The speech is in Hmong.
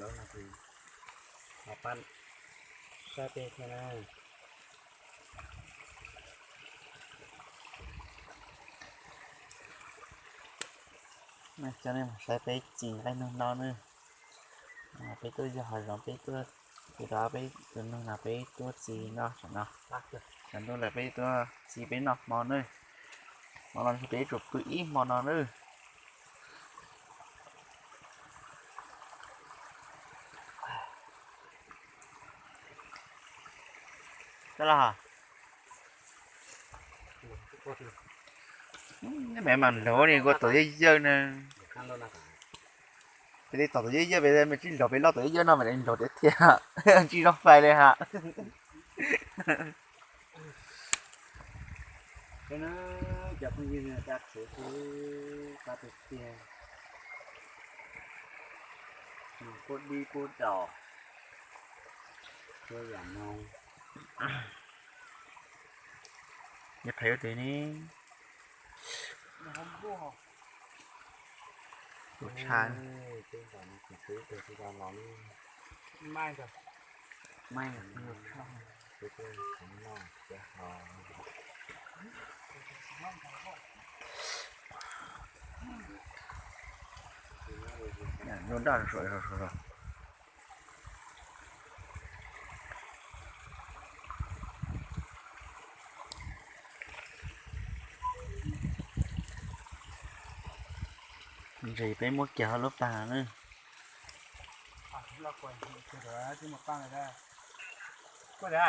Ho pab saib peb thiab na. Coj nej mus saib peb txiv nqaij nug no na. Peb tuaj yog hav zoov peb tuaj, ces rau peb tus nug no peb tuaj txiv no tam no. Tam ntuj lawm peb tuaj txiv peb noj hmo na. Hmo no peb tsuas pw ib hmo no na. Tab laj, neb mam mas nlog ni kua tom yawg yawg na. Peb li tom tom yawg yawg peb me tsis nlog peb loj tom yawg yawg no mas nlog tiag tiag. Tsis zoo fais li ha. Cov phooj ywg, pab tsuav xwb, pab tiag tiag, puab dib puab dom, tsuav yam no. Nyob pem ub twg ne? Tus tshav. Nyob daj suav suav. Ntses peb muab kiag hauv lub plag na. Kuj da,